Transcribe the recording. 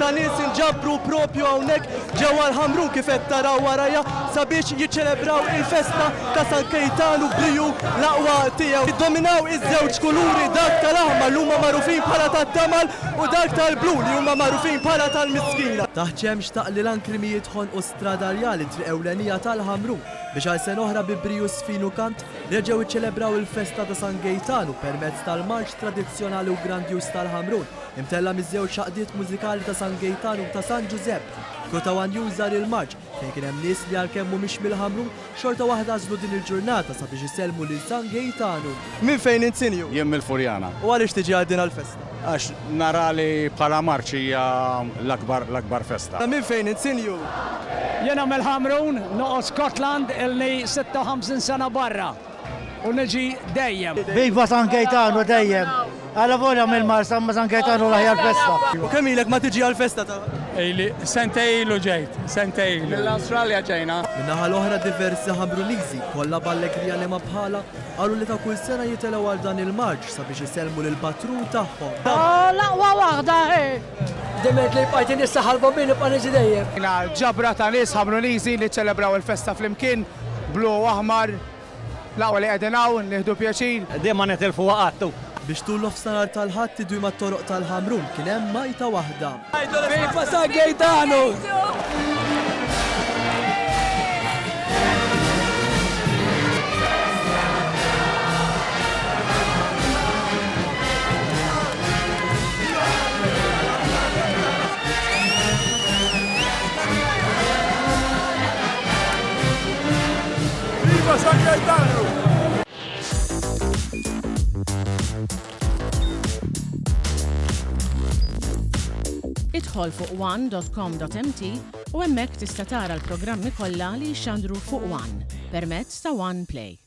ta' nies inġabru propju hawnhekk ġewwa l-Ħamrun kif qed taraw warajja sabiex jiċċelebraw il-festa ta' San Kejtanu briju l-aqwa tiegħu. Jiddominaw iż-żewġ kuluri dak tal-aħmar li huma magħrufin bħala tat-tamal u dak tal-blu li huma magħrufin bħala tal-miskina. Taħt xemx taqli l-ankrimijiet ħonqu Strada Rjali triq ewlenija tal-Ħamrun biex għal sena oħra bi briju żfin u kant reġgħu iċċelebraw il-festa ta' San Gejtanu permezz tal-marċ tradizzjonali u grandjuż tal-Ħamrun imtella' miż-żewġ għaqdiet mużikali ta' San Gejtanu u ta' San Ġużepp. Kru ta' One News żar il-marċ fejn kien hemm nies li għalkemm mhumiex mill-Ħamrun xorta waħda għażlu din il-ġurnata sabiex isellmu lil San Gejtanu. Minn fejn int sinjur? Jien mill-Furjana. U għaliex tiġi għal din għall-festa? Għax nara li bħala marċ hija l-akbar l-akbar festa. Minn fejn int sinjur? Jiena mill-Ħamrun, noqgħod Scotland, ilni 56 sena barra. U niġi dejjem. Viva San Gejtanu dejjem! Alavolja mill-Marsa imma San Gejtanu l-aħjar festa. U kemm ilek ma tiġi għall-festa ta'. Ili, sentej ilu ġejt, sentej ilu. Mill-Awstralja ġejna. Min-naħa l-oħra diversi Ħamruniżi, kollha b'allegrija liema bħalha, qalu li ta' kull sena jitilgħu għal dan il-marċ sabiex isellmu lill-patrun tagħhom. Oh, l-aqwa waħda, hi! Diment li jibqa' jtini s-saħħa l-Bambin nibqa' niġi dejjem. Ġabra ta' nies Ħamruniżi niċċelebraw il-festa flimkien, blu u aħmar, L-aqwa li qegħdin hawn, nieħdu pjaċir. Din ma nitilfuha qatt u. Biex tul nofstanhar tal-Ħadd tidwi mat-toroq tal-Ħamrun kien hemm għajta waħda. Viva San Gaetano! Viva San Gaetano! Idħol fuq one.com.mt u hemmhekk tista' tara l-programmi kollha li jixxandru fuq One permezz ta' One Play.